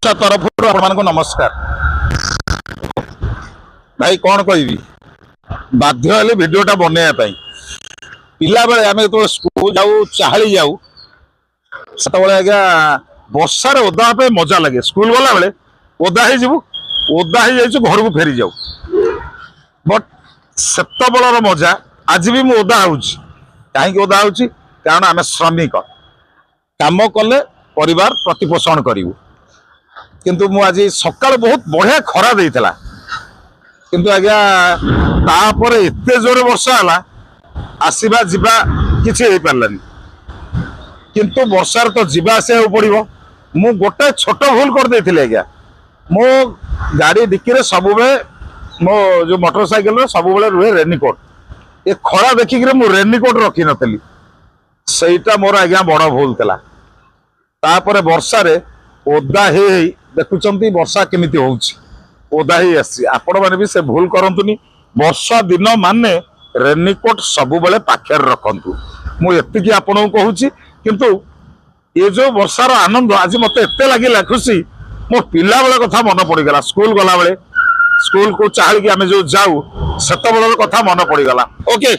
ତରଫରୁ ଆପଣମାନଙ୍କୁ ନମସ୍କାର। ଭାଇ, କ'ଣ କହିବି, ବାଧ୍ୟ ହେଲି ଭିଡ଼ିଓଟା ବନେଇବା ପାଇଁ। ପିଲାବେଳେ ଆମେ ଯେତେବେଳେ ସ୍କୁଲ ଯାଉ, ଚାହାଳି ଯାଉ, ସେତେବେଳେ ଆଜ୍ଞା ବର୍ଷାରେ ଓଦା ହେବା ପାଇଁ ମଜା ଲାଗେ। ସ୍କୁଲ ଗଲାବେଳେ ଓଦା ହେଇଯିବୁ, ଓଦା ହେଇଯାଇଛୁ, ଘରକୁ ଫେରି ଯାଉ। ବଟ୍ ସେତେବେଳର ମଜା, ଆଜି ବି ମୁଁ ଓଦା ହଉଛି। କାହିଁକି ଓଦା ହଉଛି? କାରଣ ଆମେ ଶ୍ରମିକ, କାମ କଲେ ପରିବାର ପ୍ରତିପୋଷଣ କରିବୁ। କିନ୍ତୁ ମୁଁ ଆଜି ସକାଳୁ ବହୁତ ବଢିଆ ଖରା ଦେଇଥିଲା, କିନ୍ତୁ ଆଜ୍ଞା ତାପରେ ଏତେ ଜୋରେ ବର୍ଷା ହେଲା, ଆସିବା ଯିବା କିଛି ହେଇପାରିଲାନି। କିନ୍ତୁ ବର୍ଷାରେ ତ ଯିବା ଆସିବାକୁ ପଡିବ। ମୁଁ ଗୋଟେ ଛୋଟ ଭୁଲ କରିଦେଇଥିଲି ଆଜ୍ଞା। ମୋ ଗାଡି ଡିକିରେ ସବୁବେଳେ, ମୋ ଯୋଉ ମୋଟର ସାଇକେଲରେ ସବୁବେଳେ ରୁହେ ରେନିକୋଟ। ଏ ଖରା ଦେଖିକିରି ମୁଁ ରେନିକୋଟ ରଖିନଥିଲି। ସେଇଟା ମୋର ଆଜ୍ଞା ବଡ ଭୁଲ ଥିଲା। ତାପରେ ବର୍ଷାରେ ଓଦା ହେଇ ହେଇ, ଦେଖୁଛନ୍ତି ବର୍ଷା କେମିତି ହଉଛି, ଓଦା ହେଇ ଆସିଛି। ଆପଣମାନେ ବି ସେ ଭୁଲ କରନ୍ତୁନି। ବର୍ଷା ଦିନ ମାନେ ରେନିକୋଟ ସବୁବେଳେ ପାଖରେ ରଖନ୍ତୁ, ମୁଁ ଏତିକି ଆପଣଙ୍କୁ କହୁଛି। କିନ୍ତୁ ଏ ଯୋଉ ବର୍ଷାର ଆନନ୍ଦ ଆଜି ମତେ ଏତେ ଲାଗିଲା ଖୁସି, ମୋ ପିଲାବେଳ କଥା ମନେ ପଡିଗଲା। ସ୍କୁଲ ଗଲାବେଳେ, ସ୍କୁଲକୁ ଚାହାଳିକି ଆମେ ଯୋଉ ଯାଉ, ସେତେବେଳର କଥା ମନେ ପଡିଗଲା। ଓକେ।